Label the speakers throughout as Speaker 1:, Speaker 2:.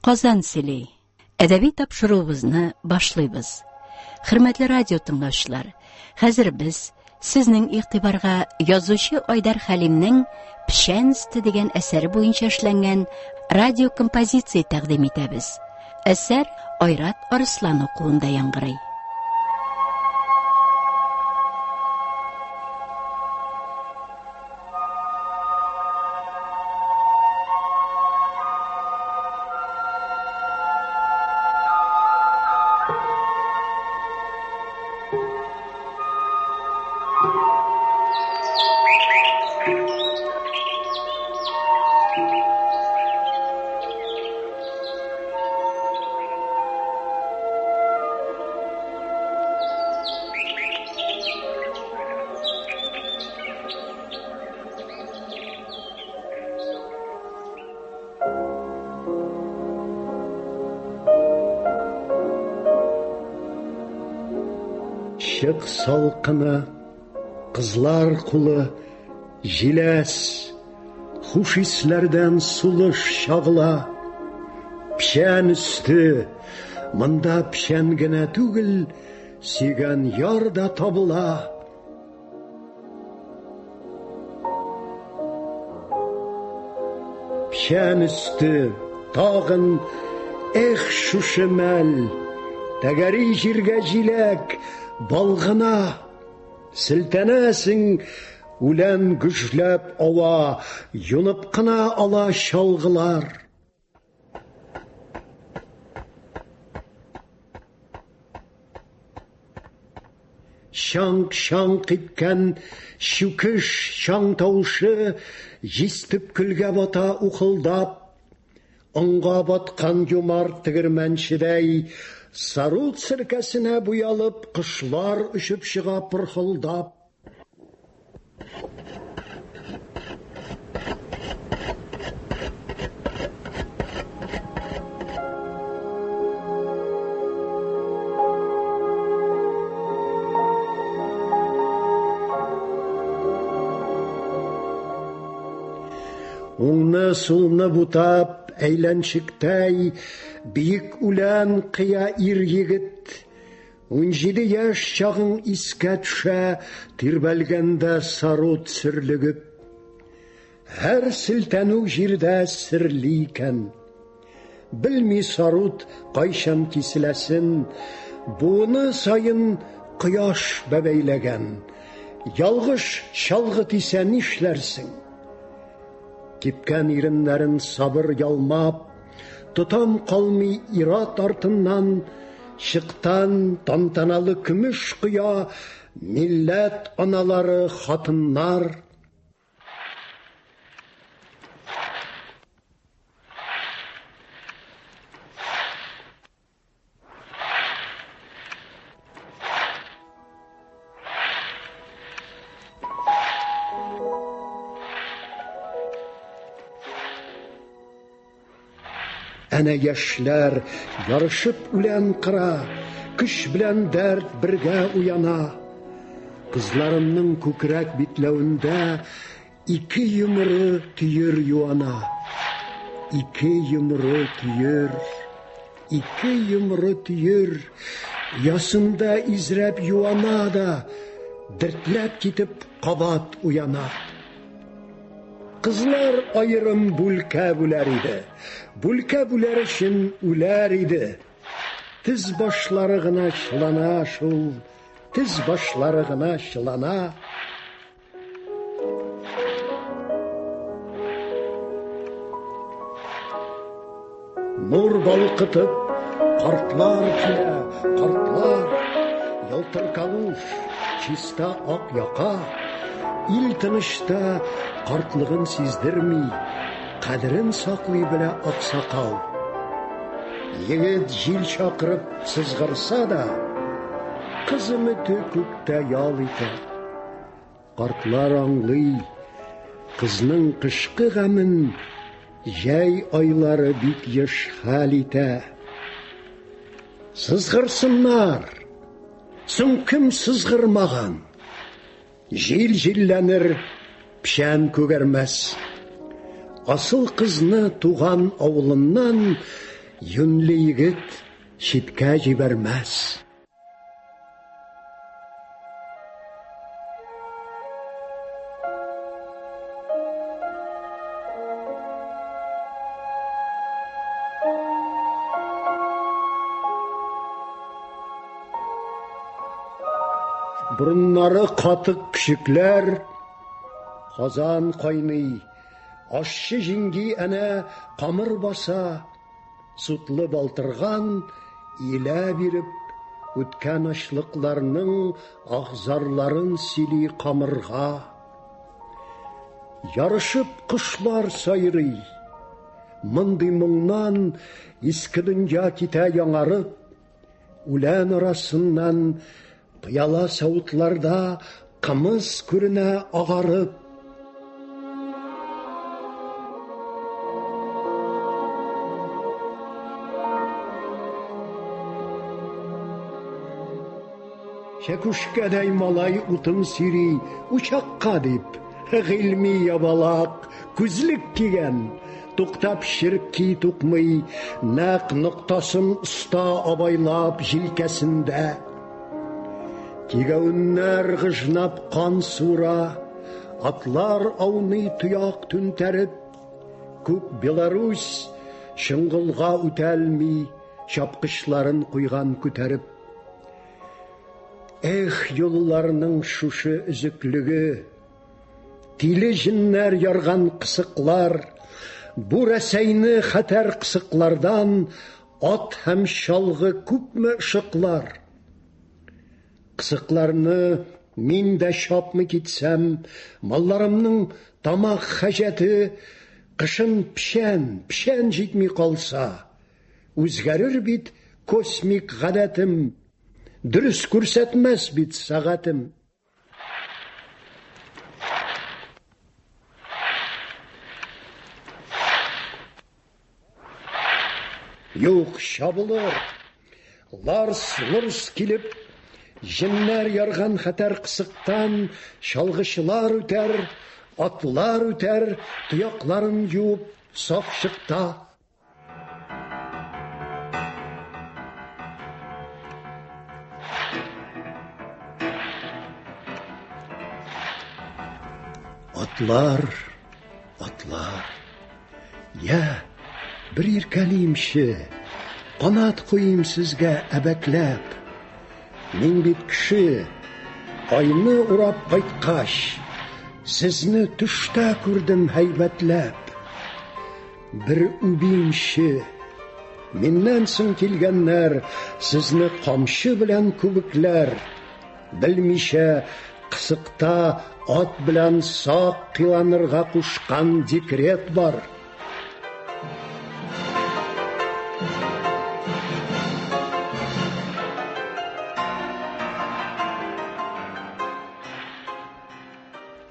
Speaker 1: Казан сөйли. Әдәби тапшыруыбызны башлыйбыз. Хөрмәтле радио тыңлаучылар, хәзер без сезнең игътибарга язучы Айдар Хәлимнең Печән өсте дигән әсәре буенча эшләнгән радиокомпозиция тәкъдим итәбез. Әсәр Айрат Арыслан укуында яңгырый.
Speaker 2: Чык салкыны, кызлар кулы, җиләс, хуш исләрдән сулыш чагыла. Печән өсте, монда печән генә түгел, сөйгән яр да табыла. Печән өсте, тагын, эх, шушы мәл, тәгәри җиргә җиләк, балгына. Селтәнәсең, үлән гөжләп ава, юнып кына ала чалгылар. Чаңк-чаңк иткән чүкеш чаң тавышы җиз төпкелгә бата ухылдап. Онга баткан юмарт тегермәнчедәй сарут серкәсенә буялып кошлар очып чыга пырхылдап. Уңны сулны бутап, әйләнчектәй, биек үлән кыя ир егет. 17 яшь чагың искә төшә, тирбәлгәндә сарут сөрлегеп. Һәр селтәнү җирдә серле икән. Белми сарут кайчан киселәсен, буыны саен кояш бәбәйләгән. Ялгыш чалгы тисә нишләрсең? Кипкән иреннәрен сабыр ялмап, Тотам калмый ир-ат артыннан, Чыктан тантаналы көмеш коя Милләт аналары, хатыннар. Әнә яшьләр ярышып үлән кыра, көч белән дәрт бергә уяна. Кызларымның күкрәк битләвендә ике йомры төер юана. Ике йомры төер, ике йомры төер, ясында изрәп юана да, дертләп китеп кабат уяна. Кызлар аерым бүлкә бүләр иде. Бүлкә бүләр өчен үләр иде. Тез башлары гына чылана шул, тез башлары гына чылана. Нур балкытып, картлар килә, картлар. Ялтыр калуш, чиста ак яка. Ил тынычта картлыгын сиздерми, кадерен саклый белә аксакал. Егет җил чакырып сызгырса да, кыз өмете күктә ял итә. Картлар аңлый, кызның кышкы гамен җәй айлары бик еш хәл итә. Сызгырсыннар! Соң кем сызгырмаган? Җил җилләнер, печән күгәрмәс. Асыл кызны туган авылыннан Юньле егет читкә җибәрмәс. Борыннары катык көчекләр, Казан кайный, ашчы җиңги әнә камыр баса, Сутлы балтырган иелә биреп, үткән ачлыкларның аһ-зарларын сөйли камырга. Ярышып кошлар сайрый. Мондый моңнан иске дөнья китә яңарып, үлән арасыннан пыяла савытларда кымыз күренә агарып. Чәкүшкәдәй малай утын сөйри, учакка дип, гыйльми ябалак, күзлек кигән, туктап черки тукмый, нәкъ ноктасын оста абайлап җилкәсендә. Кигәвеннәр гыжнап кан суыра, атлар ауный тояк түнтәреп, күк Беларусь чоңгылга үтәлми, чапкычларын куйган күтәреп. Эх, юлларның шушы өзеклеге! Тиле җеннәр ярган кысыклар, бу Рәсәйне хәтәр кысыклардан ат һәм чалгы күпме ышыклар. Кысыкларны мин дә чапмый китсәм, малларымның тамак хаҗәте кышын печән, печән җитми калса, үзгәрер бит космик гадәтем, дөрес күрсәтмәс бит сәгатем. Юк, чабылыр. Ларс-лурс килеп, җеннәр ярган хәтәр кысыктан чалгычылар үтәр, атлар үтәр, тоякларын юып, саф чыкта. Атлар, атлар. Я, бер иркәлимче, канат куйыйм сезгә әбәкләп. Мин бит кеше, айны урап кайткач, сезне төштә күрдем һәйбәтләп. Бер үбимче, миннән соң килгәннәр сезне камчы белән күбекләр, белмичә кысыкта ат белән сак кыйланырга кушкан декрет бар.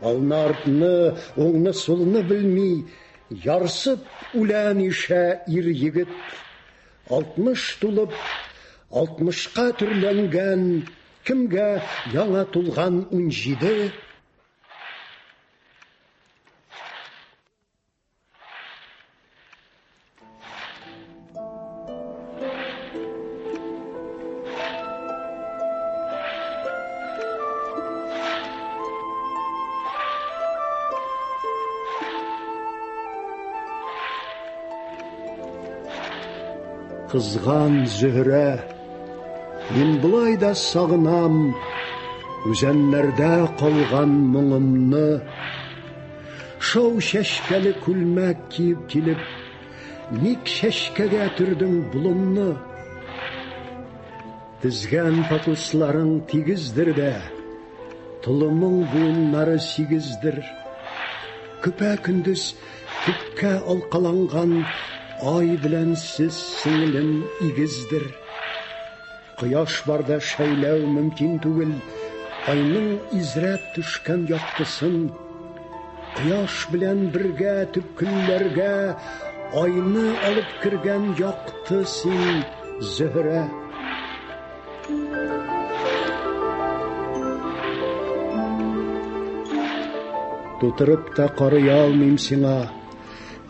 Speaker 2: Алны-артны, уңны-сулны белми, ярсып үлән ишә ир-егет. 60 тулып, 60-ка төрләнгән, кемгә яңа тулган 17. Кызган Зөһрә, мин болай да сагынам үзәннәрдә калган моңымны. Шау чәчкәле күлмәк киеп килеп, ник чәчкәгә төрдең болынны? Тезгән пакусларың тигездер дә, толымың буыннары сигездер. Көпә-көндез күккә алкаланган ай белән сез, сеңелем, игездер. Кояш барда шәйләү мөмкин түгел, айның изрәп төшкән яктысын. Кояш белән бергә төпкелләргә айны алып кергән якты син, Зөһрә. Тутырып та карый алмыйм сиңа,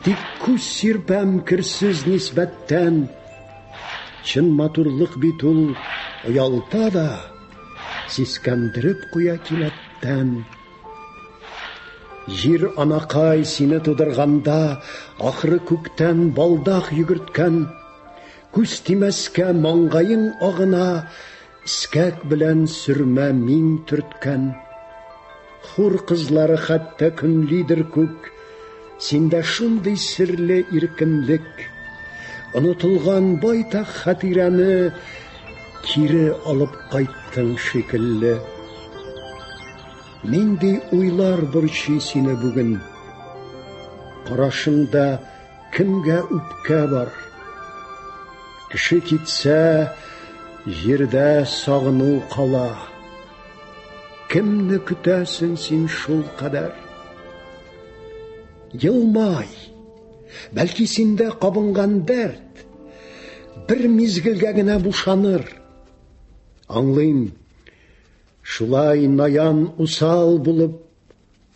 Speaker 2: тик күз сирпәм керсез нисбәттән. Чын матурлык бит ул оялта да, сискәндереп куя кинәттән. Җир анакай сине тудырганда, ахры күктән балдак йөгерткән. Күз тимәскә маңгаең агына эскәк белән сөрмә миң төрткән. Хур кызлары хәтта көнлидер күк, синдә шундый серле иркенлек. Онытылган байтак хатирәне кире алып кайттың шикелле. Нинди уйлар борчый сине бүген? Карашыңда кемгә үпкә бар? Кеше китсә, җирдә сагыну кала. Кемне көтәсең син шул кадәр? Елмай! Бәлки синдә кабынган дәрт бер мизгелгә генә бушаныр. Аңлыйм, шулай наян усал булып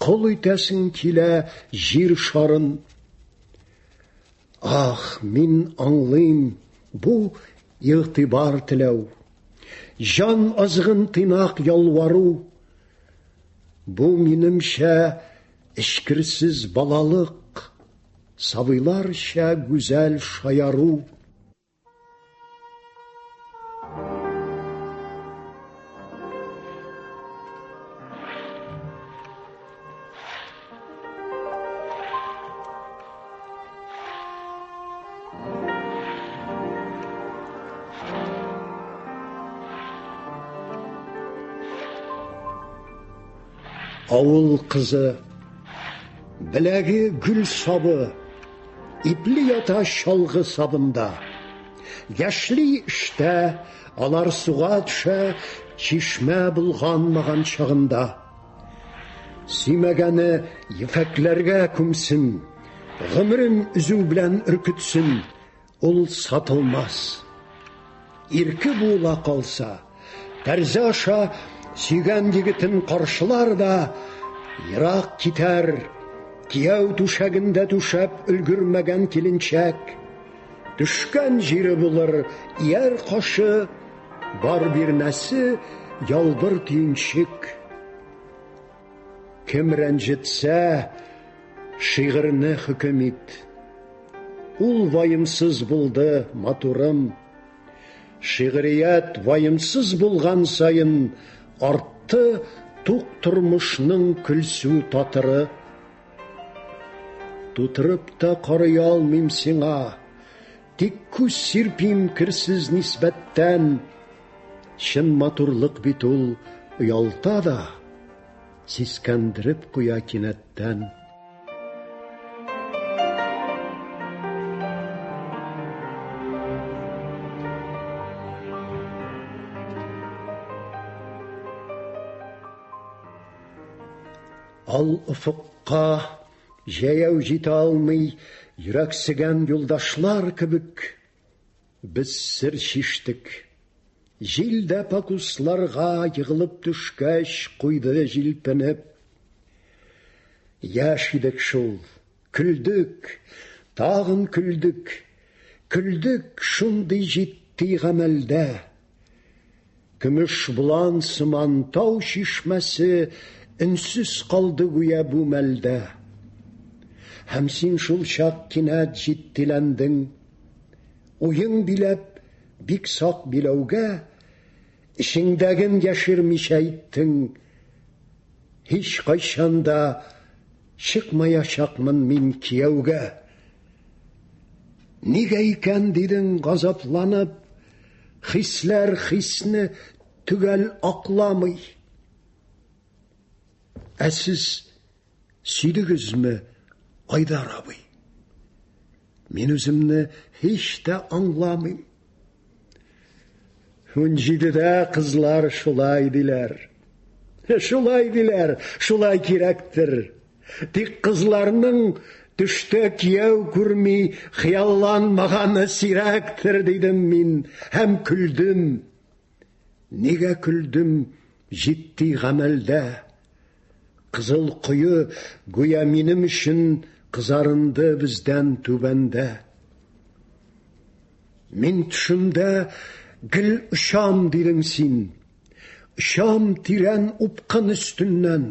Speaker 2: кол итәсең килә җир шарын. Ах, мин аңлыйм, бу игътибар теләү. Җан азгын тыйнак ялвару. Бу минемчә эчкерсез балалык, сабыйларча гүзәл шаяру. Авыл кызы, беләге гөл сабы, ипле ята чалгы сабында. Яшьли эштә, алар суга төшә, чишмә булганмаган чагында. Сөймәгәне ефәкләргә күмсен, гомерен өзү белән өркетсен, ул сатылмас. Ирке була калса, тәрзә аша сөйгән егетен каршылар да, ерак китәр, кияү түшәгендә түшәп өлгермәгән киленчәк. Төшкән җире булыр ияр кашы, бар бирнәсе ялбыр төенчек. Кем рәнҗетсә, шигырьне хөкем ит. Ул ваемсыз булды, матурым. Шигърият ваемсыз булган саен артты тук тормышның көлсу татыры. Тутырып та карый алмыйм сиңа, тик күз сирпим керсез нисбәттән. Чын матурлык бит ул оялта да, сискәндереп куя кинәттән. Ал офыкка җәяү җитә алмый йөрәксегән юлдашлар кебек без сер чиштек. Җил дә пакусларга егылып төшкәч куйды җилпенеп. Яшь идек шул, көлдек, тагын көлдек, көлдек шундый җитди гамәлдә. Көмеш болан сыман тау чишмәсе өнсез калды гүя бу мәлдә. Һәм син шул чак кинәт җитдиләндең. Уең биләп, бик сак биләүгә, эчеңдәген яшермичә әйттең. Һич кайчан да чыкмаячакмын мин кияүгә. Нигә икән дидең газапланып, хисләр хисне төгәл акламый. Ә сез сөйдегезме, Айдар абый? Мин үземне һич тә аңламыйм. 17-дә кызлар шулай диләр. Шулай диләр, шулай кирәктер. Тик кызларның төштә кияү күрми хыялланмаганы сирәктер, дидем мин һәм көлдем. Нигә көлдем җитди гамәлдә? Кызыл кое гүя минем өчен кызарынды бездән түбәндә. Мин төшемдә гел очам, дидең син. Очам тирән упкын өстеннән.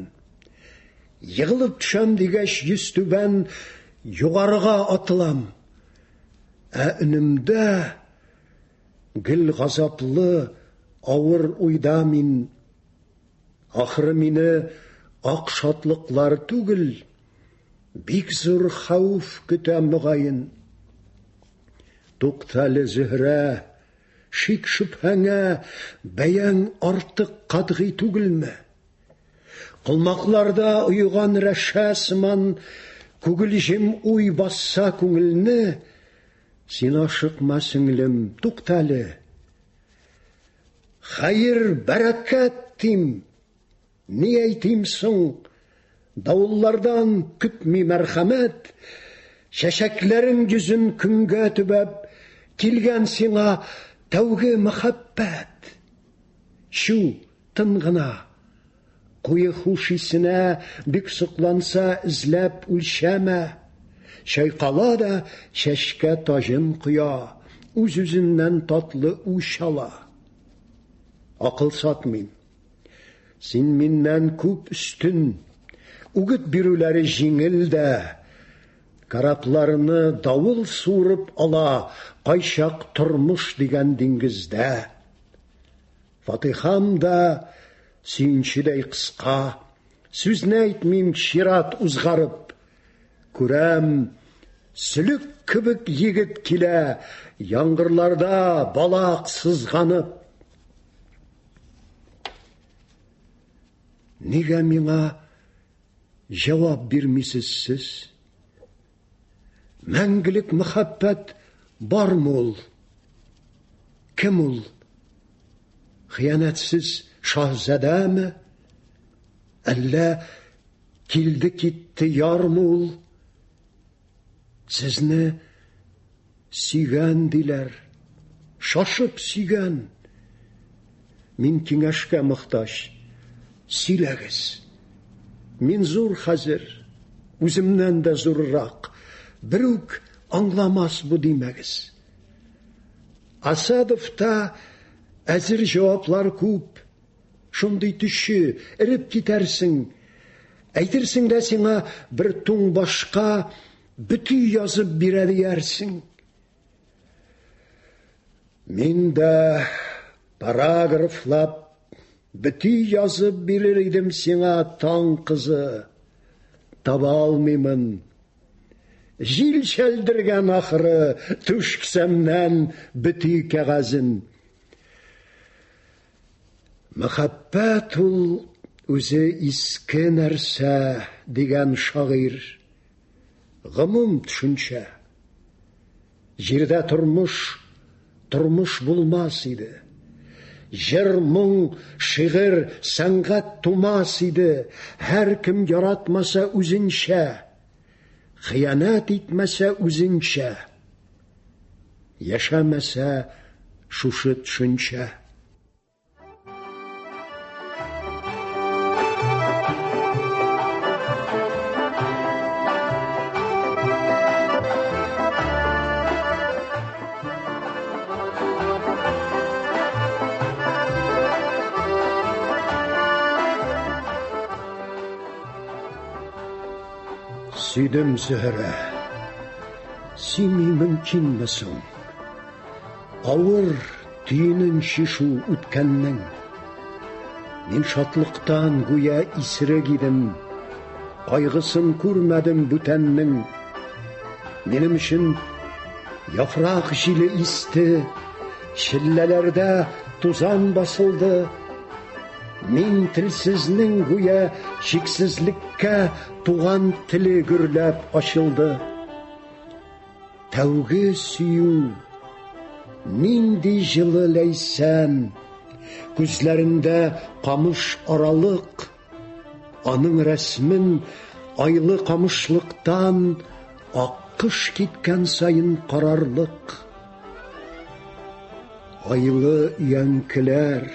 Speaker 2: Егылып төшәм дигәч, йөзтүбән югарыга атылам. Ә өнемдә гел газаплы, авыр уйда мин. Ахыры мине ак шатлыклар түгел, бик зур хәвеф көтә мөгаен. Туктале, Зөһрә, шик-шөбһәңә бәяң артык катгый түгелме? Колмакларда оеган рәшә сыман күгелҗем уй басса күңелне, син ашыкма, сеңлем, туктале. Хәер, бәрәкәт дим. Ни әйтим соң? Давыллардан көтми мәрхәмәт, Чәчәкләрең йөзен көнгә төбәп, Килгән сиңа тәүге мәхәббәт. Чү, тын гына. Куе хуш исенә бик сокланса, эзләп үлчәмә. Чайкала да чәчкә таҗын коя, үз-үзеннән татлы үч ала. Акыл сатмыйм. Син миннән күп өстен. Үгет бирүләре җиңел дә. Корабларны давыл суырып ала, кайчак тормыш дигән диңгездә. Фатихам да сөенчедәй кыска. Сүзне әйтмим чират узгарып. Күрәм, сөлек кебек егет килә, яңгырларда балак сызганып. Нигә миңа җавап бирмисез сез? Мәңгелек мәхәббәт бармы ул? Кем ул? Хыянәтсез шаһзадәме? Әллә килде-китте ярмы ул? Сезне сөйгән диләр, шашып сөйгән. Мин киңәшкә мохтаҗ. Сөйләгез. Мин зур хәзер, үземнән дә зуррак. Берүк аңламас бу димәгез. Асадовта әзер җаваплар күп. Шундый төче, эреп китәрсең. Әйтерсең дә сиңа бер туң башка бөти язып бирә диярсең. Мин дә параграфлап бөти язып бирер идем сиңа, таң кызы. Таба алмыймын. Җил чәлдергән ахыры түш кесәмнән бөти кәгазен. Мәхәббәт ул үзе иске нәрсә, дигән шагыйрь. Гомум төшенчә. Җирдә тормыш, тормыш булмас иде. Җыр, моң, шигырь, сәнгать тумас иде, һәркем яратмаса үзенчә, хыянәт итмәсә үзенчә, яшәмәсә шушы төшенчә. Сөйдем, Зөһрә. Сөйми мөмкинме соң? Авыр төенен чишү үткәннең. Мин шатлыктан гүя исерек идем, Кайгысын күрмәдем бүтәннең. Минем өчен яфрак җиле исте, Челләләрдә тузан басылды. Мин телсезнең гүя чиксезлеккә Туган теле гөрләп ачылды. Тәүге сөю нинди җылы ләйсән, Күзләрендә камыш аралык, Аның рәсмен айлы камышлыктан Аккош киткән саен карарлык. Айлы өянкеләр,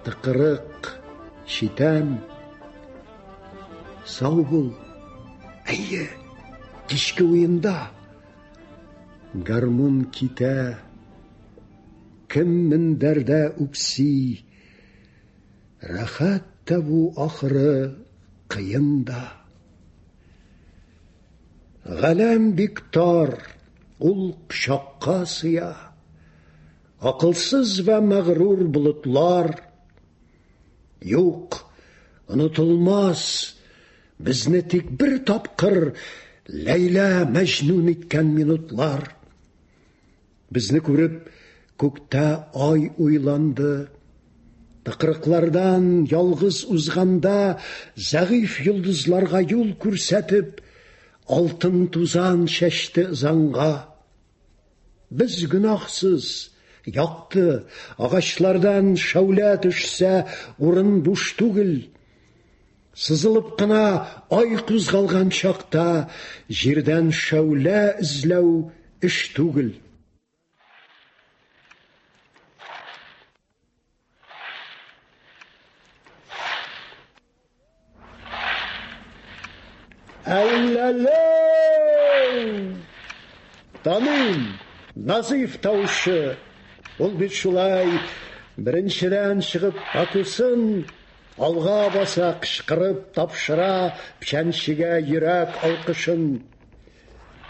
Speaker 2: тыкрык, читән, Сау бул. Әйе, кичке уенда. Гармун китә. Кем мендәрдә үкси. Рәхәт тә бу ахыры, кыен да. Галәм бик тар, ул кочакка сыя. Акылсыз вә мәгърур болытлар. Юк, онытылмас безне тик бер тапкыр Ләйлә Мәҗнүн иткән минутлар. Безне күреп, күктә ай уйланды. Тыкрыклардан ялгыз узганда, зәгыйфь йолдызларга юл күрсәтеп, алтын тузан чәчте ызанга. Без гөнаһсыз, якты, агачлардан шәүлә төшсә, урын буш түгел. Сызылып кына ай кузгалган чакта җирдән шәүлә эзләү эш түгел. Әлләләү! Таныйм, Назыйф тавышы. Ул бит шулай беренчедән чыгып пакусын алга баса кычкырып тапшыра печәнчегә йөрәк алкышын.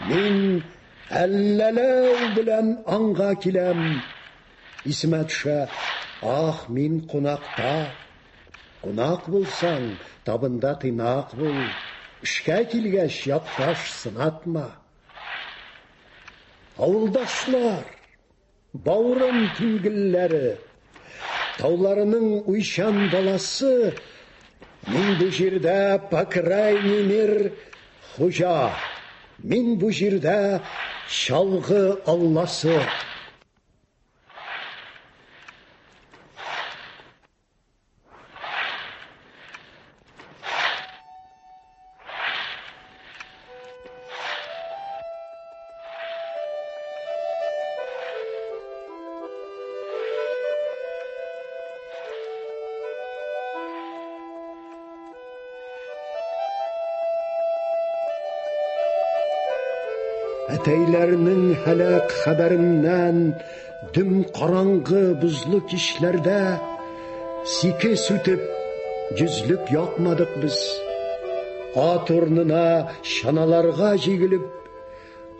Speaker 2: Мин әлләләү белән аңга киләм. Исемә төшә, ах, мин кунакта. Кунак булсаң, табында тыйнак бул. Эшкә килгәч, якташ сынатма. Авылдашлар, баурым тимгелләре, тауларының уйчан баласы, мин бу җирдә по крайней мер хуҗа, мин бу җирдә чалгы алласы. Әтәйләрнең һәлак хәбәреннән дөм караңгы бозлы кичләрдә сике сүтеп йөзлек якмадык без. Ат урынына чаналарга җигелеп,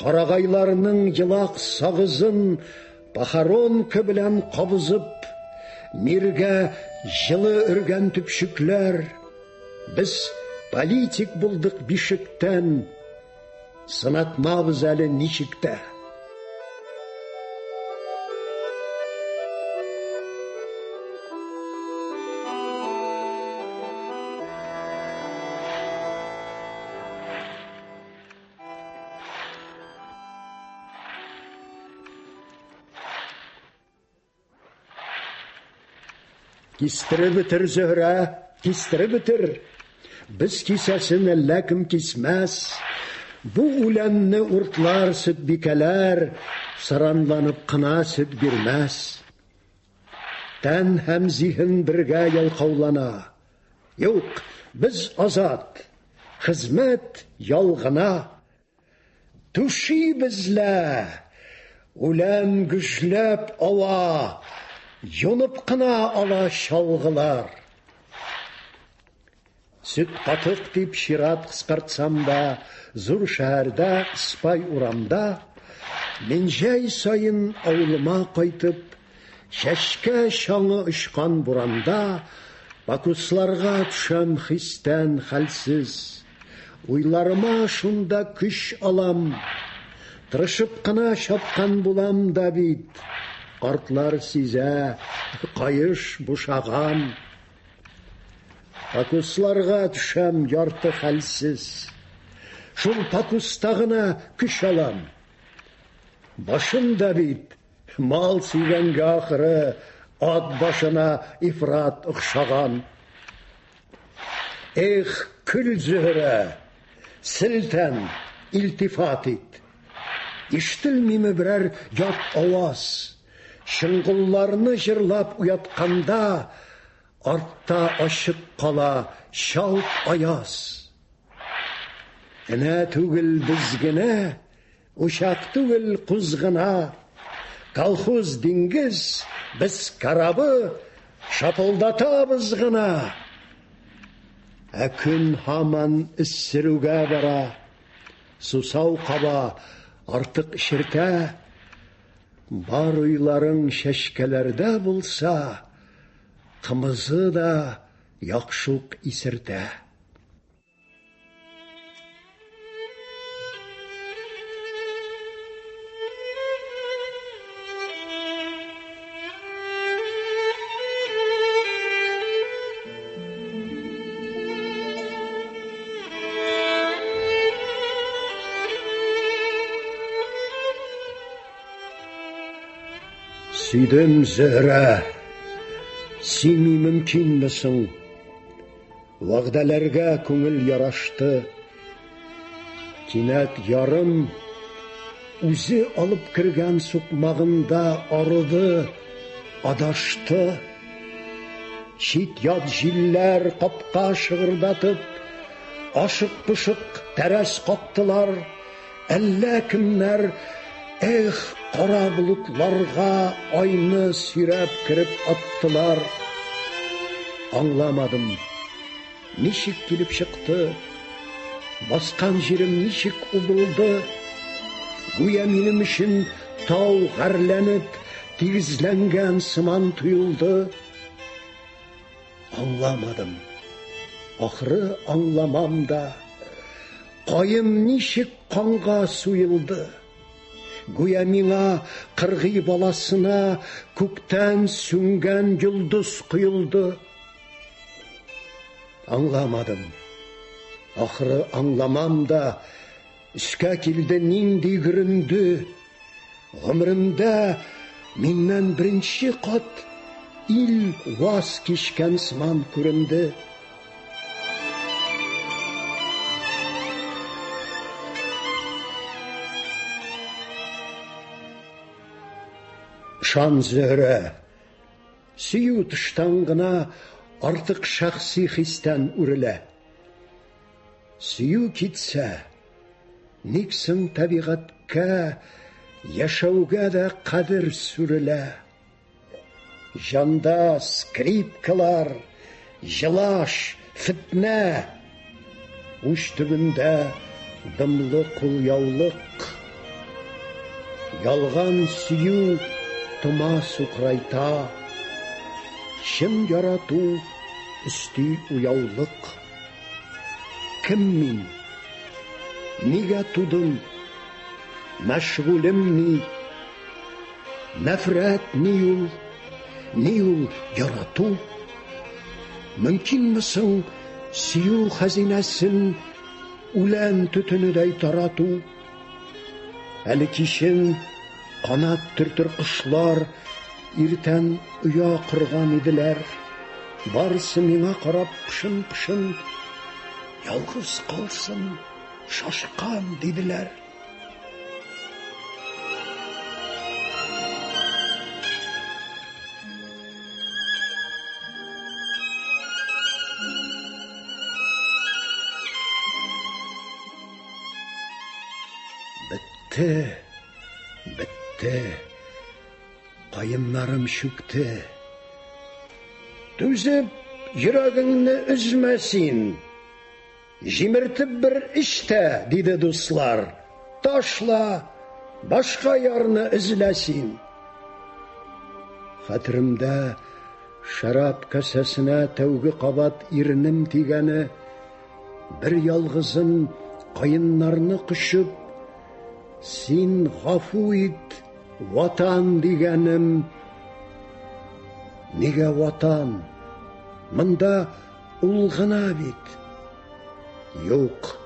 Speaker 2: карагайларның елак сагызын похоронка белән кабызып, миргә җылы өргән төпчекләр. Без политик булдык бишектән, сынатмабыз әле ничек тә. Кистереп бетер, Зөһрә, кистереп бетер. Без кисәсен әллә кем кисмәс. Бу үләнне уртлар сөтбикәләр, саранланып кына сөт бирмәс. Тән һәм зиһен бергә ялкаулана. Юк, без азат. Хезмәт ялгына. Түшибез лә, үлән гөжләп ава, юнып кына ала чалгылар. Сөт катык дип чират кыскартсам да, зур шәһәрдә, спай урамда, мин җәй саен авылыма кайтып, чәчкә чаңы очкан буранда, пакусларга төшәм хистән хәлсез. Уйларыма шунда көч алам. Тырышып кына чапкан булам да бит. Картлар сизә, каеш бушаган. Пакусларга төшәм ярты хәлсез. Шул пакуста гына көч алам. Башым да бит мал сөйгәнгә ахыры ат башына ифрат охшаган. Эх, көл Зөһрә, селтән, илтифат ит. Ишетелмиме берәр ят аваз? Чоңгылларны җырлап уятканда, артта ачык кала чалт аяз. Энә түгел без генә, Учак түгел, куз гына. Колхоз диңгез, без корабы, шапылдатабыз гына. Ә көн һаман эссерүгә бара. Сусау каба, артык эчертә. Бар уйларың чәчкәләрдә булса, кымызы да яхшы ук исертә. Сөйдем, Зөһрә, сөйми мөмкинме соң? Вәгъдәләргә күңел ярашты. Кинәт ярым үзе алып кергән сукмагында арыды, адашты. Чит-ят җилләр капка шыгырдатып, ашык-пошык тәрәз кактылар. Әллә кемнәр, эх, кара болытларга айны сөйрәп кереп аттылар. Аңламадым, ничек килеп чыкты, баскан җирем ничек убылды. Гүя минем өчен тау гарьләнеп, тигезләнгән сыман тоелды. Аңламадым. Ахры аңламам да. Каен ничек канга суелды? Гүя миңа, кыргый баласына, күктән сүнгән йолдыз коелды. Аңламадым. Ахры аңламам да. Өскә килде нинди гөренде. Гомеремдә миннән беренче кат ил ваз кичкән сыман күренде. Ышан, Зөһрә, сөю тыштан гына артык шәхси хистән үрелә. Сөю китсә, ник соң табигатькә, яшәүгә дә кадер сүрелә? Җанда скрипкалар, җылаш, фетнә, уч төбендә дымлы кулъяулык. Ялган сөю тома сукырайта, чын ярату өсти уяулык. Кем мин? Нигә тудым? Мәшгулем ни? Нәфрәт ни ул? Ни ул ярату? Мөмкинме соң сөю хәзинәсен үлән төтенедәй тарату? Әле кичен канат төртер кошлар иртән оя корган иделәр. Барысы миңа карап пышын-пышын ялгыз калсын, шашкан диделәр. Бетте, бетте. Каеннарым чүкте. Түзеп, йөрәгеңне өзмә син. Җимертеп бер эч тә, диде дуслар. Ташла, башка ярны эзлә син. Хәтеремдә шәраб касәсенә тәүге кабат ирнем тигәне, Бер ялгызым каеннарны кочып, Син гафу ит, ватан дигәнем. Нигә ватан? Монда ул гына бит. Юк.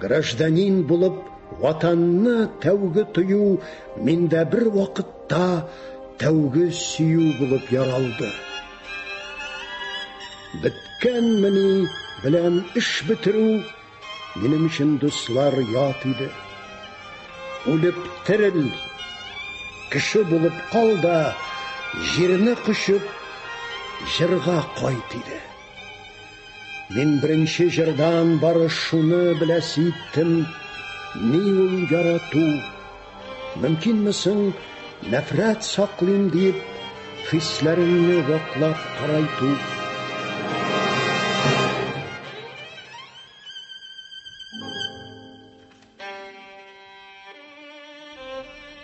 Speaker 2: Гражданин булып ватанны тәүге тою миндә бер вакытта тәүге сөю булып яралды. Беткәнмени белән эш бетерү минем өчен, дуслар, ят иде. Үлеп терел, кеше булып кал да, җирне кочып, җырга кайт иде. Мин беренче җырдан бары шуны беләсе иттем. ни ул ярату? Мөмкинме соң нәфрәт саклыйм диеп, хисләреңне ваклап карайту?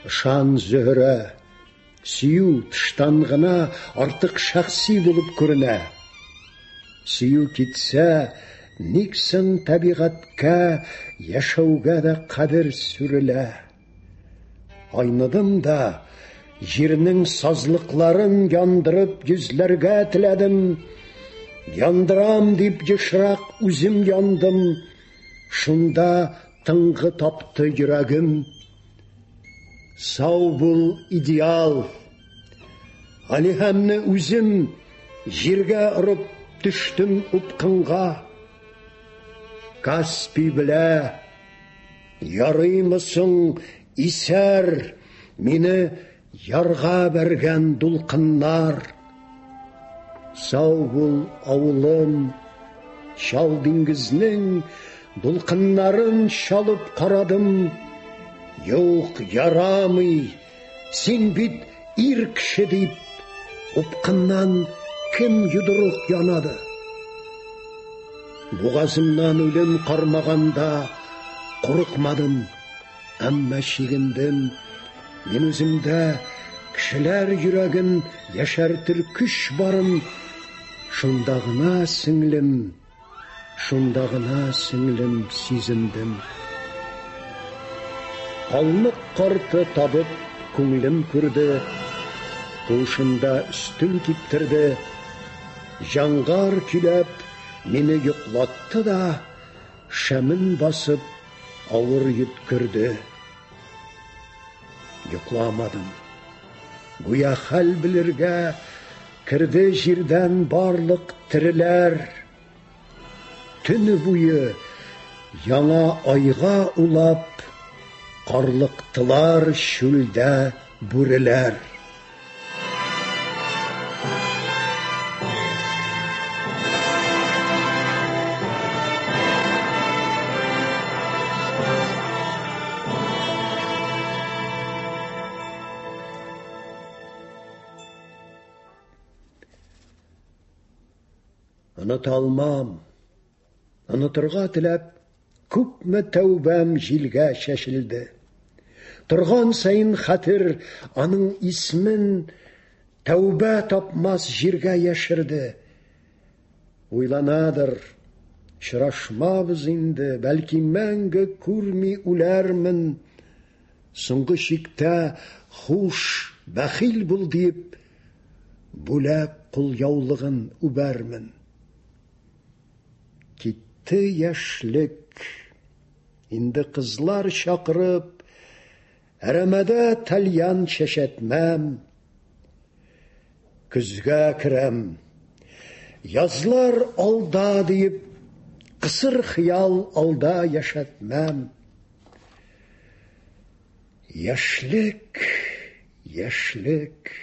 Speaker 2: Ышан, Зөһрә, сөю тыштан гына артык шәхси булып күренә. Сөю китсә, ник соң табигатькә, яшәүгә дә кадер сүрелә? Айныдым да, җирнең сазлыкларын яндырып йөзләргә теләдем. Яндырам дип ешрак үзем яндым. Шунда тынгы тапты йөрәгем. Сау бул, идеал! Алиһәмне үзем җиргә орып төштем упкынга. Каспий белә, ярыймы соң исәр мине ярга бәргән дулкыннар. Сау бул, авылым, чал диңгезнең дулкыннарын чалып карадым. Юк, ярамый, син бит ир кеше дип, упкыннан кем йодрык янады? Бугазымнан үлем кармаганда курыкмадым. Әмма чигендем. Мин үземдә кешеләр йөрәген яшәртер көч барын шунда гына, сеңлем, шунда гына, сеңлем, сизендем. Калмык карты табып күңелем күрде, куышында өстен киптерде, җаңгар көйләп мине йоклатты да, шәмен басып Авыр йөткерде. Йокламадым. Гүя хәл белергә керде җирдән барлык тереләр. Төне буе яңа айга улап карлыктылар чүлдә бүреләр. Оныта алмам. Онытырга теләп, күпме тәүбәм җилгә чәчелде. Торган саен хәтер аның исмен тәүбә тапмас җиргә яшерде. Уйланадыр, очрашмабыз инде, бәлки мәңге күрми үләрмен. Соңгы чиктә хуш, бәхил бул диеп, бүләк кулъяулыгын үбәрмен. Китте яшьлек. Инде кызлар чакырып, әрәмәдә тальян чәчәтмәм. Көзгә керәм. Язлар алда диеп, кысыр хыял алда яшәтмәм. Яшьлек, яшьлек.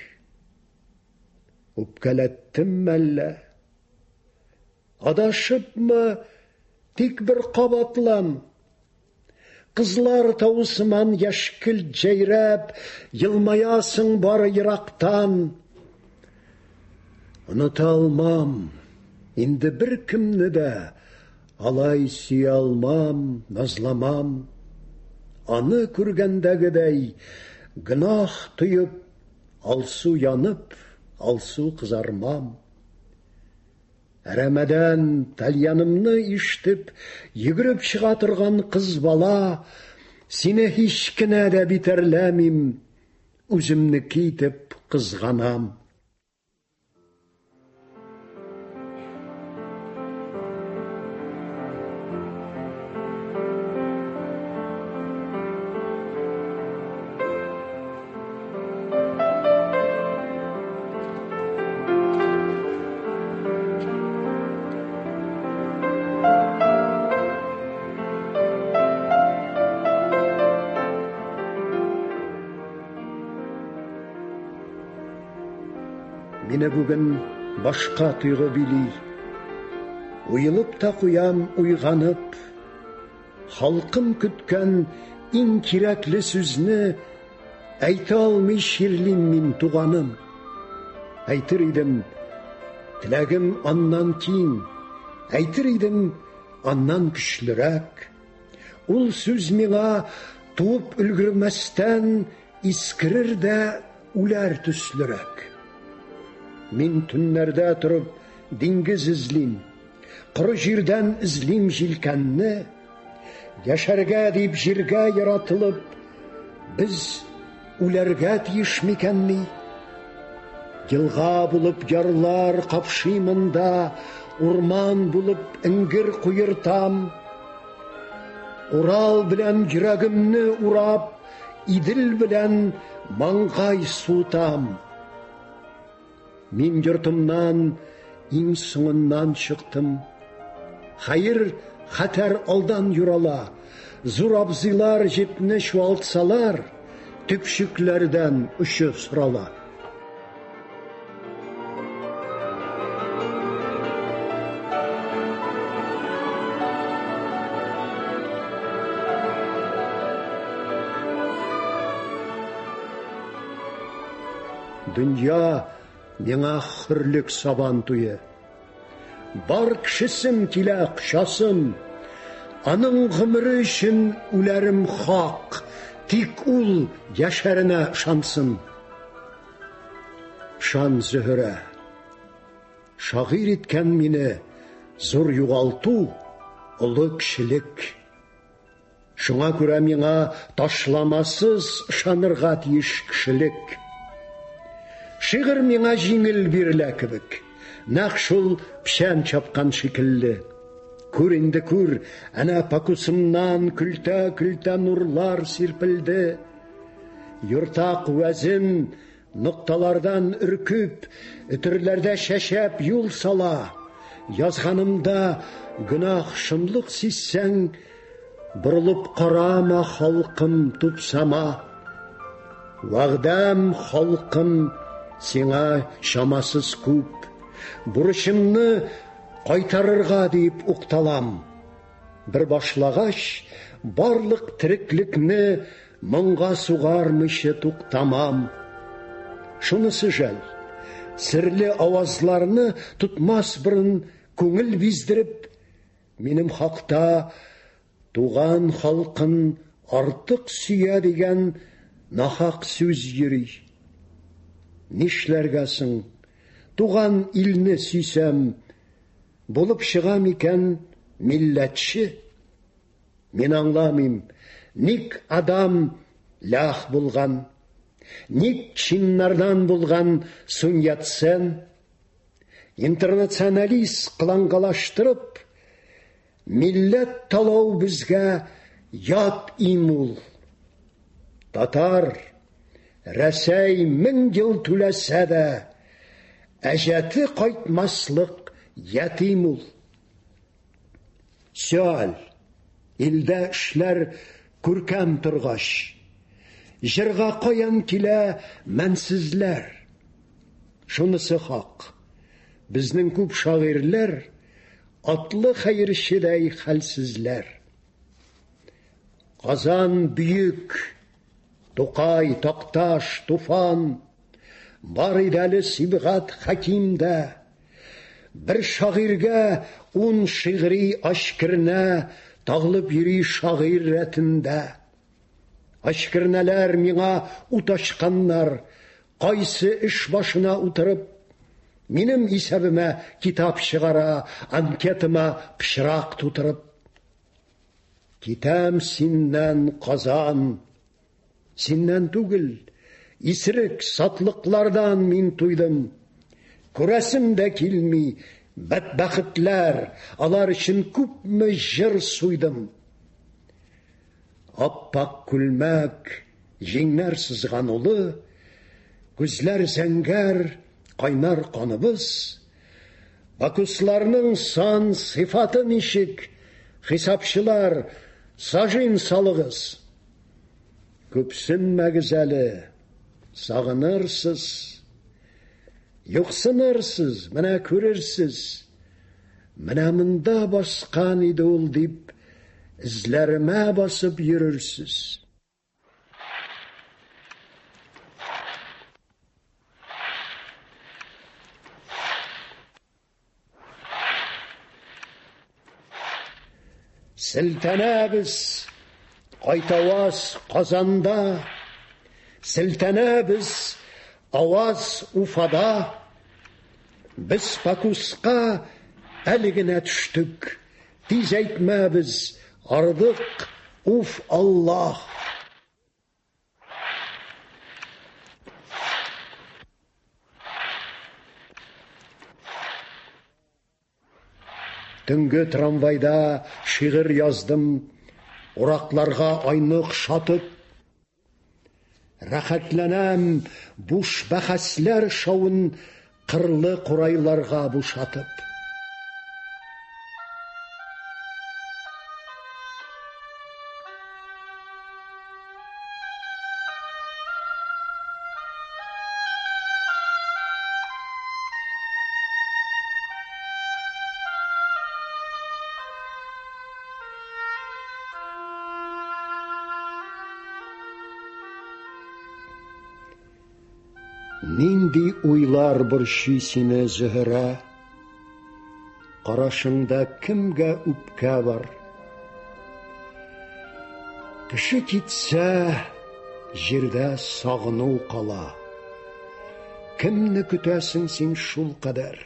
Speaker 2: Үпкәләттем мәллә? Адашыпмы, тик бер кабатлам. Кызлар тавы сыман яшькелт җәйрәп, елмаясың бары ерактан. Оныта алмам, инде беркемне дә алай сөя алмам, назламам. Аны күргәндәгедәй гөнаһ тоеп, алсу янып, алсу кызармам. Әрәмәдән тальянымны ишетеп, йөгереп чыга торган кыз бала, сине һич кенә дә битәрләмим, үземнеке итеп кызганам. Мине бүген башка тойгы били. Уелып та куям, уйганып. Халкым көткән иң кирәкле сүзне әйтә алмый чирлим мин, туганым. Әйтер идем, теләгем аннан киң, әйтер идем, аннан көчлерәк. Ул сүз миңа туып өлгермәстән искерер дә үләр төслерәк. Мин төннәрдә торып диңгез эзлим, коры җирдән эзлим җилкәнне. Яшәргә дип җиргә яратылып, без үләргә тиеш микәнни? Елга булып ярлар капшыймын да, урман булып эңгер куертам. Урал белән йөрәгемне урап, Идел белән маңгай суытам. Мин йортымнан иң соңыннан чыктым. Хәер, хәтәр алдан юрала. Зур абзыйлар җепне чуалтсалар, төпчекләрдән очы сорала. Дөнья миңа хөрлек сабан туе. Бар кешесем килә кочасым. Аның гомере өчен үләрем хак, тик ул яшәренә ышансын. Шан Зөһрә. Шагыйрь иткән мине зур югалту, олы кешелек. Шуңа күрә миңа ташламасыз ышанырга тиеш кешелек. Шигырь миңа җиңел бирелә кебек, нәкъ шул печән чапкан шикелле. Күр инде, күр, әнә пакусымнан көлтә-көлтә нурлар сирпелде. Юртак вәзен Нокталардан өркеп, өтерләрдә чәчәп юл сала. Язганымда гөнаһ шомлык сизсәң, борылып карама, халкым, тупсама. Вәгъдәм, халкым, сиңа чамасыз күп. Бурычымны кайтарырга дип укталам. Бер башлагач, барлык тереклекне моңга сугармыйча туктамам. Шунысы жәл, серле авазларны тотмас борын күңел биздереп, минем хакта туган халкын артык сөя дигән нахак сүз йөри. Нишләргә соң? Туган илне сөйсәм, булып чыга микән милләтче? Мин аңламыйм, ник Адам лях булган? Ник чиннардан булган Сунь Ятсен? Интернационалист кылангалаштырып, милләт талау безгә ят им ул. Татар, Рәсәй мең ел түләсә дә, әҗәте кайтмаслык ятим ул. Сөаль, илдә эшләр күркәм торгач, җырга каян килә мәнсезләр? Шунысы хак, безнең күп шагыйрьләр атлы хәерчедәй хәлсезләр. Казан бөек, Тукай, Такташ, Туфан, бар иде әле Сибгат Хәким дә. Бер шагыйрьгә ун шигъри ачкернә тагылып йөри шагыйрь рәтендә. Ачкернәләр миңа ут ачканнар, кайсы эш башына утырып, минем исәбемә китап чыгара, анкетама пычрак тутырып. Китәм синнән, Казан, синнән түгел, исерек сатлыклардан мин туйдым. Күрәсем дә килми, бәдбәхетләр, алар өчен күпме җыр суйдым. Ап-ак күлмәк, җиңнәр сызган улы, күзләр зәңгәр, кайнар каныбыз. Бакусларның сан сыйфаты ничек? Хисапчылар, сажин салыгыз. Күпсенмәгез әле, сагынырсыз. Юксынырсыз, менә күрерсез. Менә монда баскан иде ул дип, Эзләремә басып йөрерсез. Селтәнәбез, кайтаваз Казанда, Селтәнәбез, аваз Уфада. Без Пакуска әле генә төштек, Тиз әйтмәбез, ардык, уф Аллаһ! Төнге трамвайда шигырь яздым, Уракларга айны охшатып. Рәхәтләнәм буш бәхәсләр шавын Кырлы курайларга бушатып. Нинди уйлар борчый сине, Зөһрә? Карашыңда кемгә үпкә бар? Кеше китсә, җирдә сагыну кала. Кемне көтәсең син шул кадәр?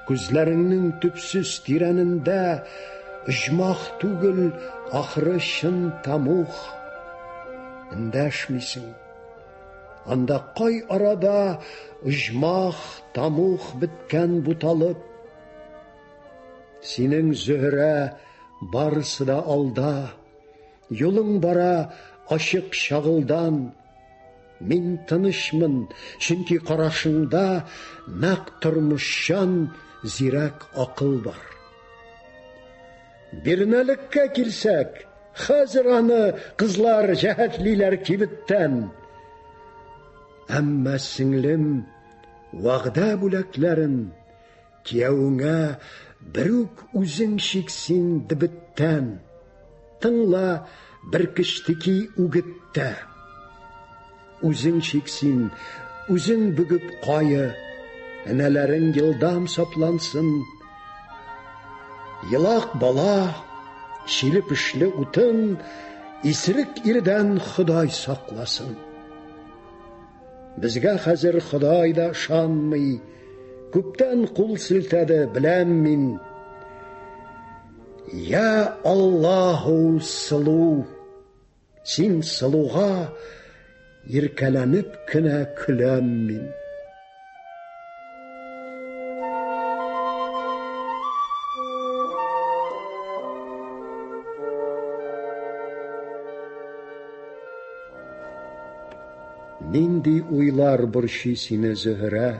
Speaker 2: Күзләреңнең төпсез тирәнендә оҗмах түгел, ахры чын тәмух. Эндәшмисең. Анда кай арада оҗмах, тәмух беткән буталып. Синең, Зөһрә, барысы да алда. Юлың бара ачык чагылдан. Мин тынычмын, чөнки карашыңда нәкъ тормышчан зирәк акыл бар. Бирнәлеккә килсәк, хәзер аны кызлар җәһәтлиләр кибеттән. Әмма сеңлем вәгъдә бүләкләрен Кияүеңә берүк үзең чик син дебеттән. Тыңла бер кечтеки үгеттә. Үзең чик син, үзең бөгеп кае, энәләрең елдам саплансын. Елак бала, чиле-пешле утын, исерек ирдән Ходай сакласын. Безгә хәзер Ходай да ышанмый. Күптән кул селтәде, беләм мин. Я Аллаһу сылу, син сылуга иркәләнеп кенә көләм мин. Нинди уйлар борчый сине, Зөһрә?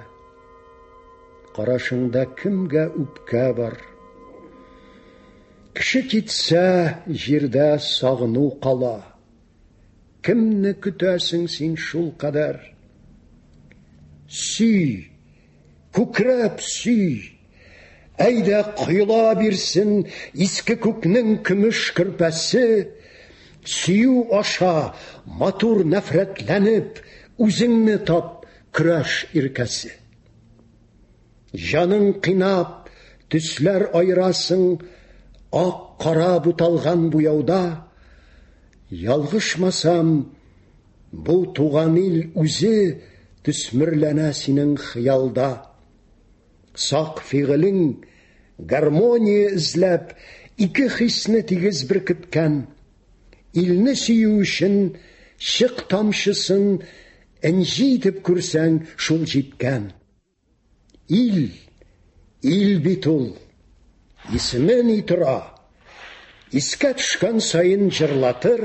Speaker 2: Карашыңда кемгә үпкә бар? Кеше китсә, җирдә сагыну кала. Кемне көтәсең син шул кадәр? Сөй, күкрәп сөй! Әйдә, коела бирсен иске күкнең көмеш көрпәсе, Сөю аша матур нәфрәтләнеп, үзеңне тап, көрәш иркәсе. Җаның кыйнап, төсләр аерасың, ак-кара буталган буяуда. Ялгышмасам, бу туган ил үзе төсмерләнә синең хыялда. Сак фигылең, гармония эзләп, ике хисне тигез беркеткән. Илне сөю өчен чык тамчысын энҗе итеп күрсәң, шул җиткән. Ил, ил бит ул. Исеме ни тора? Искә төшкән саен җырлатыр,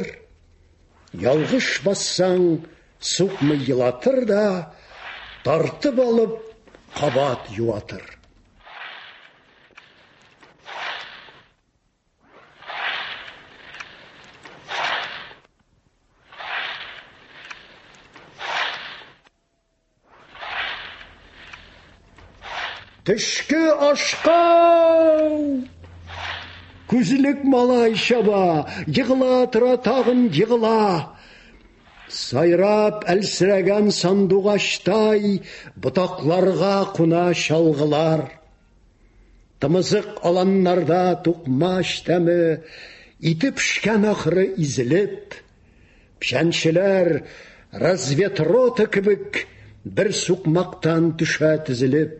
Speaker 2: ялгыш бассаң, сукмый елатыр да, тартып алып, кабат юатыр. Төшке ашка! Күзлек малай чаба, егыла тора тагын егыла. Сайрап әлсерәгән сандугачтай ботакларга куна чалгылар. Тымызык аланнарда тукмач тәме ите пешкән ахры изелеп. Печәнчеләр разведрота кебек бер сукмактан төшә тезелеп.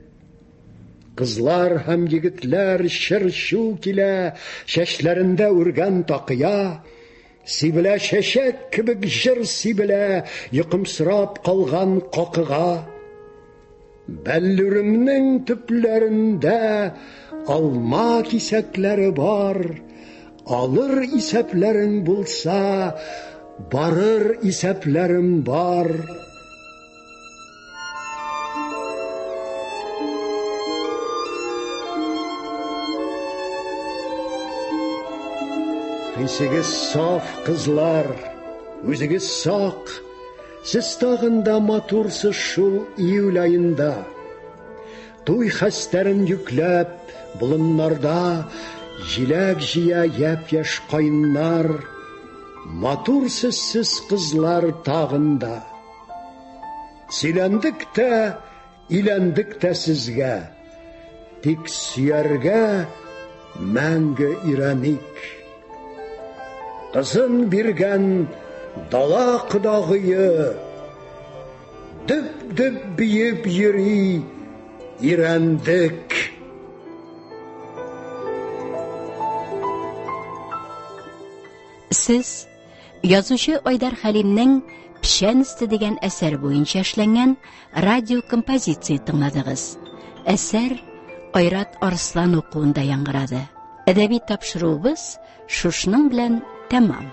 Speaker 2: Кызлар һәм егетләр чыр-чу килә, чәчләрендә үргән такыя, сибелә чәчәк кебек җыр сибелә, йокымсырап калган какыга. Бәллүремнең төпләрендә алма кисәкләре бар, алыр исәпләрең булса, барыр исәпләрем бар. Хисегез саф, кызлар, үзегез сак, Сез тагын да матурсыз шул июль аенда. Туй хәстәрен йөкләп, болыннарда җиләк җыя япь-яшь каеннар. Матурсыз сез, кызлар, тагын да. Сөйләндек тә, Иләндек тә сезгә, тик сөяргә мәңге өйрәник. Кызын биргән дала кодагые дөп-дөп биеп йөри, өйрәндек.
Speaker 1: Сез Язучы Айдар Хәлимнең Печән өсте дигән әсәр буенча эшләнгән радиокомпозиция тыңладыгыз. Әсәр Айрат Арслан укуында яңгырады. Әдәби тапшыруыбыз шушының белән тәмам.